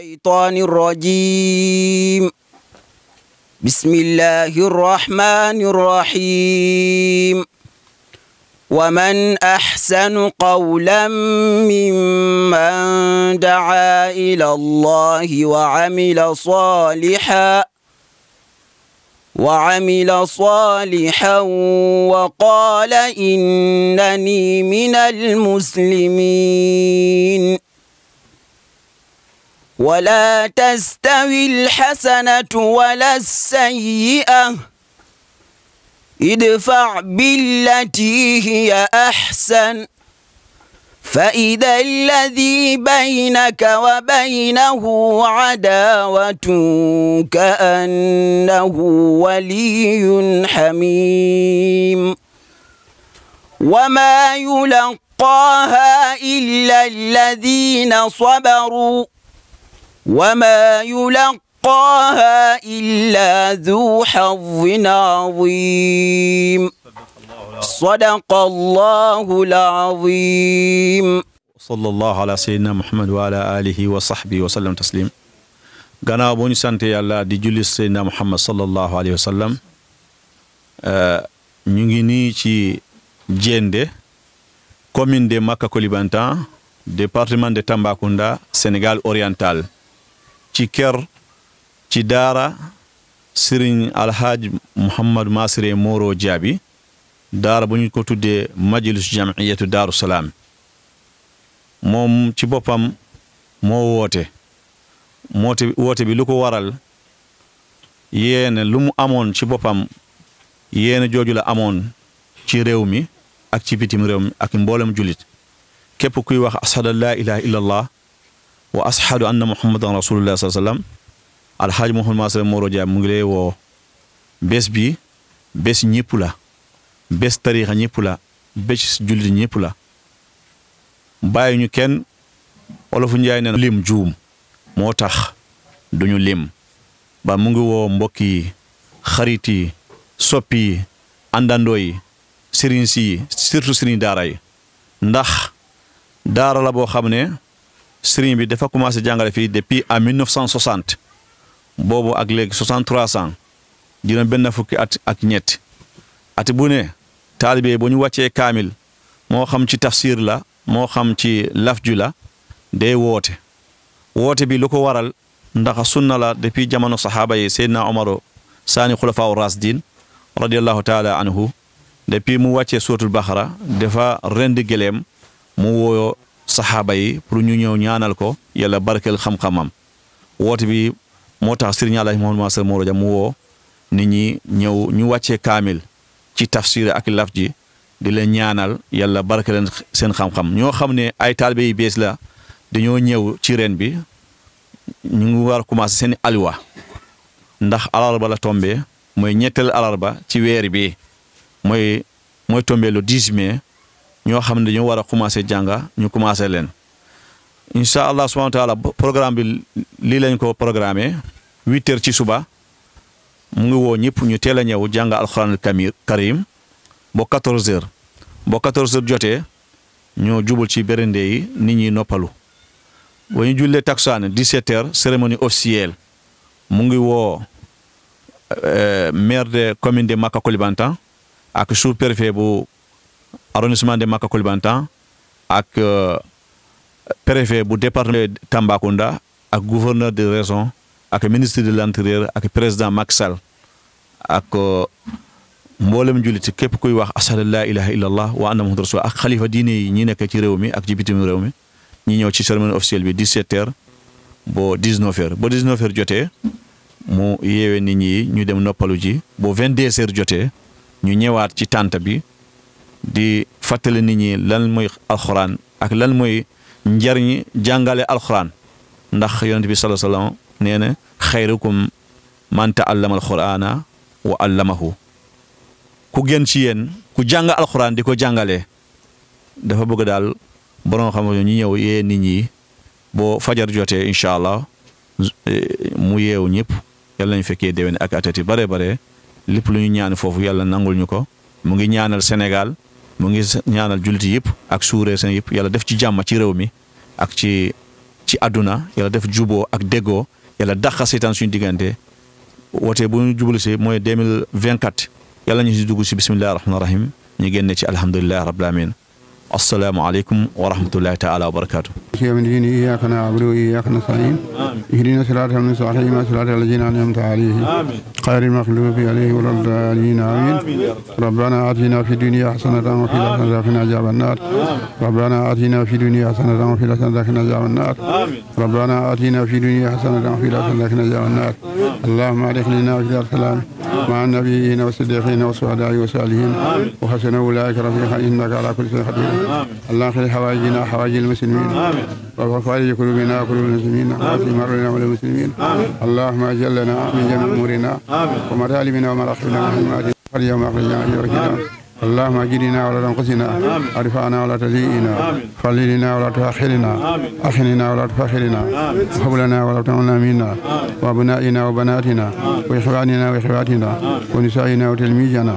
الشيطان الرجيم. بسم الله الرحمن الرحيم. ومن أحسن قولا ممن دعا إلى الله وعمل صالحا وقال إنني من المسلمين. ولا تستوي الحسنة ولا السيئة ادفع بالتي هي أحسن فإذا الذي بينك وبينه عداوة كأنه ولي حميم. وما يلقاها إلا الذين صبروا وما يلقاها إلا ذو حظ عظيم. صدق الله العظيم. صلى الله على سيدنا محمد وعلى آله وصحبه وسلم تسليم. gannaaw boo ñu sant yàlla di julli Seydina Muhammad sallallahu alayhi wa sallam ñu ngi nii ci Diendé commune de Maka Koulibantang département de Tambacounda Sénégal oriental ci kër ci daara Serigne Alhaaj Mouhamadou Massiré Moro Diaby daara bu ñu ko tuddee majlis jamiyatu Daaru Salaam moom ci boppam moo woote bi lu ko waral yéene lu mu amoon ci boppam yéene jooju la amoon ci réew mi ak ci bitim réew mi ak mboolem julit képp kuy wax ashhadu an laa ilaha illa allah wa ashhadu anna muhammadan rasulullah sallallahu alayhi wa sallam alhaaj Mouhamadou Massiré Moro Diaby mu ngi lay woo bés bi bés ñëpp la bés tariixa ñëpp la bés jullit ñëpp la bàyyi ñu kenn olofu njaay ne lim juum moo tax duñu lim ba mu ngi woo mbokk yi xarit yi soppi yi àndandoo yi sëriñ si surtout sëriñ daara yi ndax daara la boo xam ne sëriñ bi dafa commencé jàngale fii depuis en 1960 boobu ak léegi 63 ans dina benn fukki at ak ñett ati bu ne taalibe bu ñu wàccee kaamil moo xam ci tafsir la moo xam ci lafju la day woote bi lu ko waral ndax sunna la depuis jamono saxaaba yi Seydina Omaro saani xulafaa rasdin radiyallahu taala anhu depuis mu wàccee suratul Baqara dafa rendi gëléem mu woo saxaaba yi pour ñu ñëw ñaanal ko yàlla barkeel xam-xamam woote bi moo tax Serigne Alhaji Mouhamadou Massiré Moro Diaby mu woo nit ñi ñëw ñu wàccee kaamil ci tafsir ak laf ji di leen ñaanal yàlla barke leen seen xam-xam ñoo xam ne ay taalibe yi bees la dañoo ñëw ci ren bi ñu ngi war a commencé seen aliwa ndax alarba la tombé mooy ñetteel alarba ci weer bi mooy tombé le 10 mai ñoo xam ne dañoo war a commencé jànga ñu commencé leen incha allah subhanahu wa taala programme bi lii lañ ko programmé 8 heures ci suba mu ngi woo ñëpp ñu teel a ñëw jàng alxuraan karim ba 14 heures jotee ñoo jubal ci bérende yi nit ñi noppalu ba ñu jullee takusaan 17 heures cérémonie officielle mu ngi woo maire de commune de Maka Koulibantang ak sous-préfet bu arrondissement de Maka Koulibantang ak préfet bu département de Tambacounda ak gouverneur de région ak ministre de l'intérieur ak président Macky Sall ak mboolem jullit képp kuy wax ashhadu laa ilaha illa allah wa anna muhammadan rasul ak xalifa diine yi ñi nekk ci réew mi ak ci bitim réew mi ñi ñëw ci cérémonie officielle bi 17 heures ba 19 heures ba 19 heures jotee mu yeewee nit ñi ñu dem noppalu ji ba 22 heures jotee ñu ñëwaat ci tànt bi di fàttali nit ñi lan mooy alxuraan ak lan mooy njariñ jàngale alxuraan ndax yonent bi sallallahu alayhi wa sallam nee na xayrukum man ta'allama alqur'ana wa allamahu ku gën ci yéen ku jàng alxuraan di ko jàngalee dafa bëgg daal borom xam ñu ñëw yee nit ñi boo fajar jotee incha allah mu yeewu ñëpp yàlla ñu fekkee déwén ak atati bare lépp lu ñu ñaan foofu yàlla nangul ñu ko mu ngi ñaanal Sénégal mu ngi ñaanal jullit yëpp ak sous-région yëpp yàlla def ci jàmm ci réew mi ak ci ci àdduna yàlla def juboo ak déggoo yàlla dàqa seytaan suñu diggante wootee bu ñu jublu si mooy 2024 yàlla ñu si dugg si bismillahi rahmaani rahim ñu génne ci alhamdulillahi rabbil alamin السلام عليكم ورحمة الله تعالى وبركاته. من دين إياك نعبد وإياك نستعين. اهدنا صراط المستقيم صراط الذين أنعمت عليهم غير المغضوب عليهم ولا الضالين آمين. ربنا آتنا في الدنيا حسنة وفي الآخرة وقنا عذاب النار. ربنا آتنا في الدنيا حسنة وفي الآخرة وقنا عذاب النار. ربنا آتنا في الدنيا حسنة وفي الآخرة وقنا عذاب النار. اللهم أدخلنا في دار السلام مع النبيين والصديقين والشهداء والصالحين وحسن أولئك رفيقا إنك على كل شيء قدير. اللهم خير حوائجنا حوائج المسلمين وفارج قلوبنا وقلوب المسلمين وفي مرنا والمسلمين. اللهم اجعل لنا من جميع امورنا ومطالبنا ومراقبنا وحماتنا واليوم اخرجنا الى اللهم اجرنا ولا تنقصنا ارفعنا ولا تضيئنا فضلنا ولا تؤخرنا اخننا ولا تفخرنا وهب لنا ولا تمنع منا وابنائنا وبناتنا واخواننا واخواتنا ونسائنا وتلميذنا